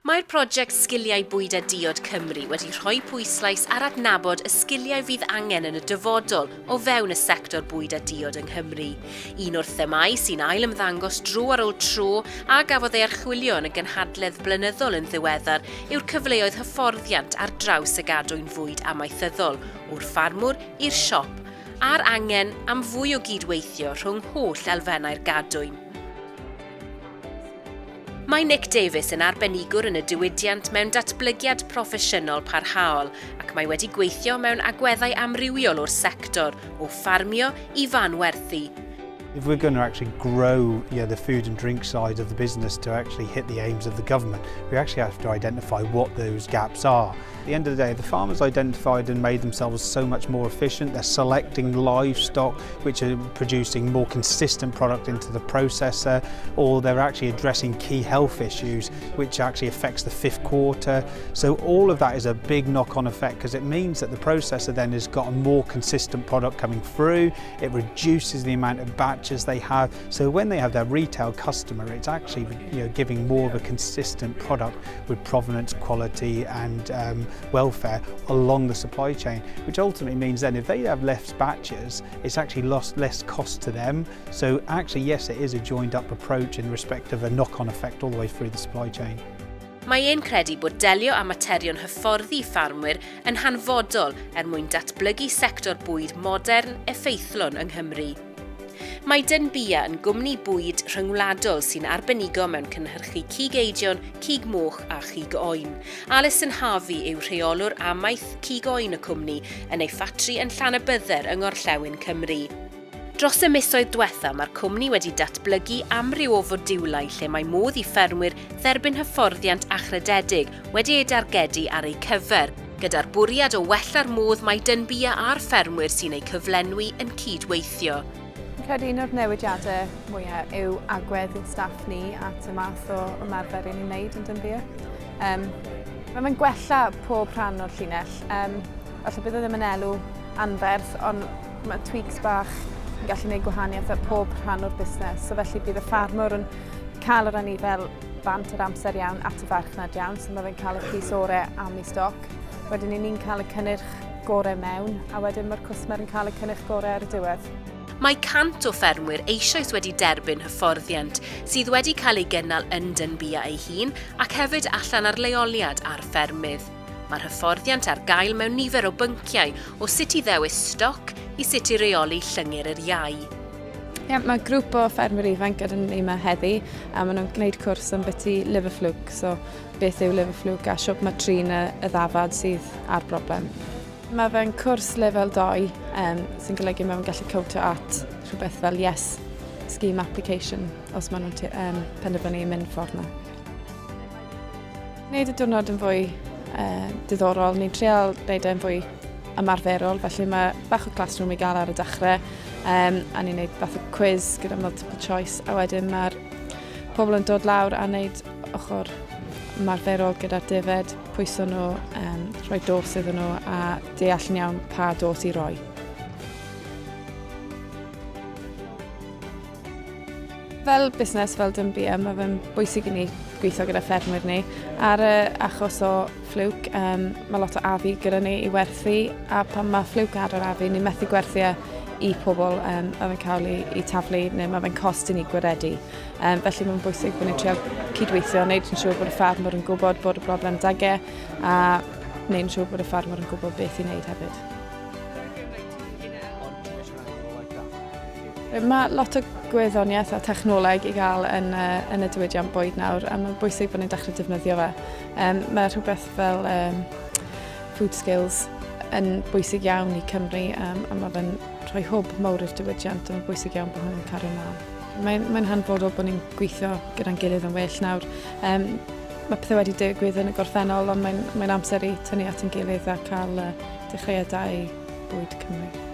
Mae'r prosiect Sgiliau Bwyd a Diod Cymru wedi rhoi pwyslais ar adnabod y sgiliau fydd angen yn y dyfodol o fewn y sector bwyd a diod yng Nghymru. Un o'r themâu sy'n ail ymddangos dro ar ôl tro a gafodd ei archwilio yn y gynhadledd blynyddol yn ddiweddar yw'r cyfleoedd hyfforddiant ar draws y gadwyn fwyd amaethyddol, o'r ffarmwr i'r siop, a'r angen am fwy o gyd-weithio rhwng holl elfennau'r gadwyn. Mae Nick Davies yn arbenigwr yn y diwydiant mewn datblygiad proffesiynol parhaol ac mae wedi gweithio mewn agweddau amrywiol o'r sector, o ffarmio i fanwerthu. If we're going to actually grow you know, the food and drink side of the business to actually hit the aims of the government, we actually have to identify what those gaps are. At the end of the day, the farmers identified and made themselves so much more efficient. They're selecting livestock which are producing more consistent product into the processor, or they're actually addressing key health issues which actually affects the fifth quarter. So all of that is a big knock-on effect because it means that the processor then has got a more consistent product coming through. It reduces the amount of batches they have. So when they have their retail customer, it's actually you know, giving more of a consistent product with provenance, quality and um, welfare along the supply chain, which ultimately means then if they have less batches, it's actually lost less cost to them. So actually, yes, it is a joined up approach in respect of a knock-on effect all the way through the supply chain. Mae e'n credu bod delio â materion hyfforddi ffarmwyr yn hanfodol er mwyn datblygu sector bwyd modern, effeithlon yng Nghymru. Mae Dunbia yn gwmni bwyd rhyngwladol sy'n arbenigo mewn cynhyrchu cig eidion, cig moch a chig oen. Alison Harvey yw rheolwr amaeth cig oen y cwmni yn ei ffatri yn Llanybydder yng ngorllewin Cymru. Dros y misoedd dwetha mae'r cwmni wedi datblygu amryw o fodiwlau lle mae modd i ffermwyr dderbyn hyfforddiant achrededig wedi ei dargedu ar eu cyfer, gyda'r bwriad o wella'r modd mae Dunbia a'r ffermwyr sy'n eu cyflenwi yn cyd-weithio. Fi'n credu un o'r newidiadau mwyaf yw agwedd ein staff ni at y math o ymarfer i ni'n wneud yn Dunbia. Um, mae fe'n gwella pob rhan o'r llinell. Um, falle bydd e ddim yn elw anferth, ond mae tweaks bach yn gallu gwneud gwahaniaeth ar pob rhan o'r busnes. So felly bydd y ffarmwr yn cael yr anifail bant yr amser iawn at y farchnad iawn, so mae fe'n cael y pris orau am ei stoc. Wedyn ni'n cael y cynnyrch gorau mewn, a wedyn mae'r cwsmer yn cael y cynnyrch gorau ar y diwedd. Mae 100 o ffermwyr eisoes wedi derbyn hyfforddiant sydd wedi cael ei gynnal yn Dunbia ei hun ac hefyd allan ar leoliad ar ffermydd. Mae'r hyfforddiant ar gael mewn nifer o bynciau, o sut i ddewis stoc i sut i reoli llyngyr yr iau. Ie, mae grŵp o ffermwyr ifanc gyda ni yma heddi a maen nhw'n gwneud cwrs am byti liver fluke, so beth yw liver fluke a siwt mae trin y, y ddafad sydd â'r broblem. Mae fe'n cwrs lefel 2 um, sy'n golygu mae fe'n gallu cowtio at rhywbeth fel Yes Scheme Application os maen nhw'n um, penderfynu i mynd ffordd yna. Wneud y diwrnod yn fwy uh, diddorol, ni'n trial wneud e'n fwy ymarferol, felly mae bach o classroom i gael ar y dechrau, um, a ni'n gwneud fath o quiz gyda multiple choice, a wedyn mae'r pobl yn dod lawr a wneud ochr ymarferol gyda'r defaid, pwyso nhw, um, rhoi dos iddyn nhw a deall yn iawn pa dos i roi. Fel busnes, fel Dunbia, mae fe'n bwysig i ni gweithio gyda ffermwyr ni. Ar y achos o ffliwc, um, mae lot o afu gyda ni i werthu, a pan mae ffliwc ar yr afu, ni'n methu gwerthu e i pobl, um, mae fe'n cael ei, ei taflu neu mae fe'n cost i ni gwaredu. Um, felly mae'n bwysig bod ni'n trio cydweithio, wneud yn siŵr bod y ffarmwr yn gwybod bod y broblem dag e, a wneud yn siŵr bod y ffarmwr yn gwybod beth i wneud hefyd. Mae lot o gwyddoniaeth a technoleg i gael yn, uh, yn y diwydiant bwyd nawr a mae'n bwysig bod ni'n dechrau defnyddio fe. Um, mae rhywbeth fel um, food skills yn bwysig iawn i Cymru um, a mae fe'n rhoi hwb mawr i'r diwydiant a mae'n bwysig iawn bod hwn yn cario ymlaen. Mae'n mae hanfodol bod ni'n gweithio gyda'n gilydd yn well nawr. Um, mae pethau wedi digwydd yn y gorffennol ond mae'n mae amser i tynnu at ein gilydd a cael uh, dechreuadau bwyd Cymru.